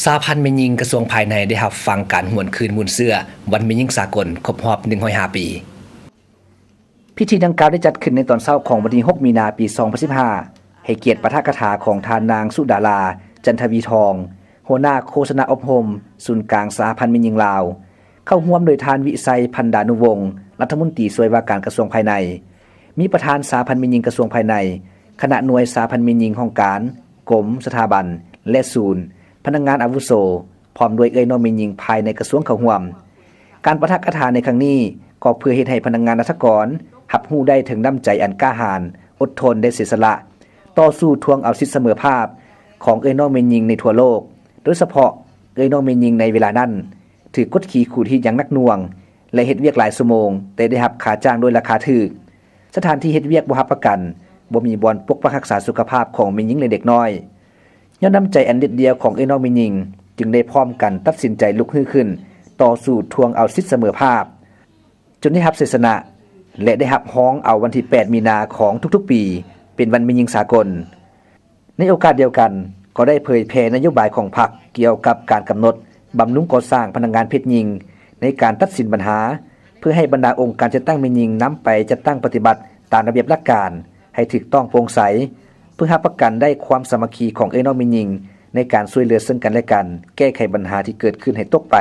ສະຫະພັນແມ່ຍິງກະຊວງພາຍໃນໄດ້ຮັບຟັງການຫວນຄືນມູນເຊື້ອວັນແມ່ຍິງສາກົນຄົບຮອບໜຶ່ງຮ້ອຍຫ້າປີ. ພິທີດັ່ງກ່າວໄດ້ຈັດຂຶ້ນໃນຕອນເຊົ້າຂອງວັນທີຫົກ ມີນາ ປີສອງພັນສິບຫ້າ ໃຫ້ກຽດປາຖະກະຖາຂອງທ່ານນາງ ສຸດາລາ ຈັນທະວີທອງ ຫົວໜ້າໂຄສະນາອົບຮົມສູນກາງສະຫະພັນແມ່ຍິງລາວ, ເຂົ້າຮ່ວມໂດຍທ່ານ ວິໄຊ ພັນດານຸວົງ ລັດຖະມົນຕີຊ່ວຍວ່າການກະຊວງພາຍໃນ, ມີປະທານສະຫະພັນແມ່ຍິງກະຊວງພາຍໃນ, ຄະນະໜ່ວຍສະຫະພັນແມ່ຍິງຫ້ອງການ, ກົມ, ສະຖາບັນ ແລະ ສູນ, ພະນັກງານອາວຸໂສ, ພ້ອມດ້ວຍເອື້ອຍນ້ອງແມ່ຍິງພາຍໃນກະຊວງເຂົ້າຮ່ວມ. ການປາຖະກະຖາໃນຄັ້ງນີ້ ກໍເພື່ອເຮັດໃຫ້ພະນັກງານລັດຖະກອນຮັບຮູ້ໄດ້ເຖິງນ້ຳໃຈອັນກ້າຫານ, ອົດທົນ ແລະ ເສຍສະຫຼະ ຕໍ່ສູ້ທວງເອົາສິດສະເໝີພາບຂອງເອື້ອຍນ້ອງແມ່ຍິງໃນທົ່ວໂລກ, ໂດຍສະເພາະເອື້ອຍນ້ອງແມ່ຍິງໃນເວລານັ້ນ ຖືກກົດຂີ່ຂູດຮີດຢ່າງໜັກໜ່ວງ ແລະ ເຮັດວຽກຫຼາຍຊົ່ວໂມງ ແຕ່ໄດ້ຮັບຄ່າຈ້າງດ້ວຍລາຄາຖືກ, ສະຖານທີ່ເຮັດວຽກບໍ່ຮັບປະກັນ, ບໍ່ມີບ່ອນປົກປັກຮັກສາສຸຂະພາບຂອງແມ່ຍິງ ແລະ ເດັກນ້ອຍ. ຍ້ອນນ້ຳໃຈອັນເດັດດ່ຽວຂອງເອື້ອຍນ້ອງແມ່ຍິງ ຈຶ່ງໄດ້ພ້ອມກັນຕັດສິນໃຈລຸກຮືຂຶ້ນຕໍ່ສູ້ທວງເອົາສິດສະເໝີພາບ ຈົນໄດ້ຮັບໄຊຊະນະ ແລະ ໄດ້ຮັບຮອງເອົາວັນທີແປດ ມີນາ ຂອງທຸກໆປີ ເປັນວັນແມ່ຍິງສາກົນ. ໃນໂອກາດດຽວກັນ ກໍໄດ້ເຜີຍແຜ່ນະໂຍບາຍຂອງພັກກ່ຽວກັບການກຳນົດບຳລຸງກໍ່ສ້າງພະນັກງານເພດຍິງໃນການຕັດສິນບັນຫາ ເພື່ອໃຫ້ບັນດາອົງການຈັດຕັ້ງແມ່ຍິງນຳໄປຈັດຕັ້ງປະຕິບັດຕາມລະບຽບຫຼັກການໃຫ້ຖືກຕ້ອງໂປ່ງໃສ ເພື່ອຮັບປະກັນໄດ້ຄວາມສາມັກຄີຂອງເອື້ອຍນ້ອງແມ່ຍິງໃນການຊ່ວຍເຫຼືອເຊິ່ງກັນ ແລະ ກັນ ແກ້ໄຂບັນຫາທີ່ເກີດຂຶ້ນໃຫ້ຕົກໄປ.